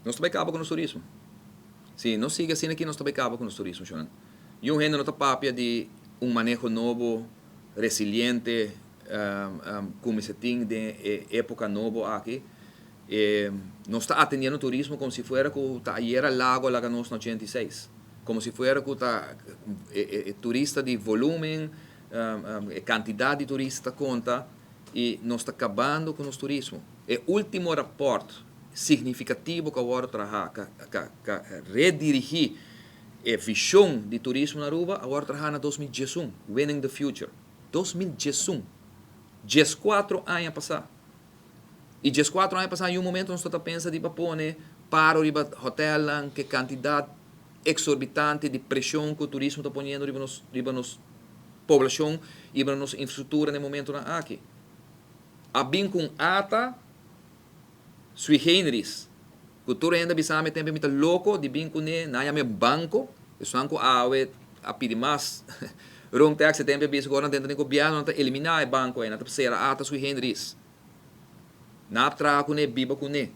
Nos ta bay caba cu nos turismo. Si nos sigui asina aki, nos ta bay caba cu nos turismo, shonan. Y un hende no ta papia di un maneho nobo, resiliente, cuminsa tin den e epoca nobo aki. Nos ta atendiendo turismo como si fuera cu ta ayera Lago a laga nos na 86. Como si fuera cu ta e turista di volumen, e cantidad di turista ta conta y nos ta cabando cu nos turismo. E ultimo rapport significativo cu a wordo traha, cu redirigi e vision di turismo na Aruba, a wordo traha na 2011, Winning the Future. 2011. 14 aña pasa. Y 14 aña pasa, den un momento nos ta pensa di pone paro riba hotel, cu cantidad exorbitante di presion cu e turismo ta poniendo riba nos poblacion y riba nos infrastructura na e momento aki. A bin cu ATA sui generis. Cu tur hende a bisa mi tempo mi ta loco di bin cu ne, na mi banco, e cu awe a pidi mas roomtax, tempo a bisa agora dentro di gobierno ta elimina e banco ey, ta cera ATA sui generis. Nan a traha cu ne, biba cu ne.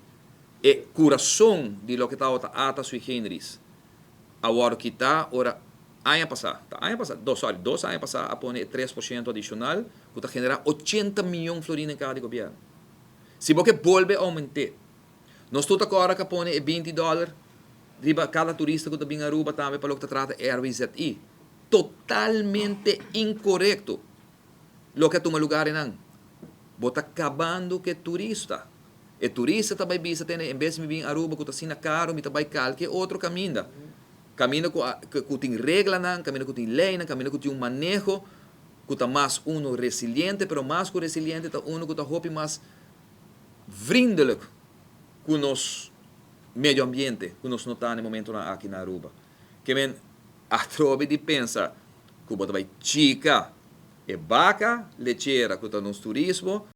E curason di loke ta ATA sui generis. Awor cu ta, ora aña pasa, ta aña pasa, dos, sorry, 2 aña pasa, a pone 3% adicional, cu ta genera 80 miyon florin den caha di gobierno. Si bo bolbe aumenta, nos tur awor cu pone $20 riba cada turista cu ta bin Aruba tambe pa loke ta trata RWZI. Totalmente incorecto. Loke a tuma luga nan. Bo ta cabando cu turista. E turista tambe bisa tene en bes di mi bin Aruba cu ta asina caro, mi ta bay cualke otro caminda. Caminda cu tin reglanan, caminda cu tin leynan, caminda cu tin un maneho cu ta mas uno resiliente, pero mas cu resiliente ta uno cu ta hopi mas vriendelijk cu nos medio ambiente, cu nos no ta na e momento aki na Aruba. Kiermen, atrobe di pensa cu bo ta bay chica e baca lechera cu ta nos turismo.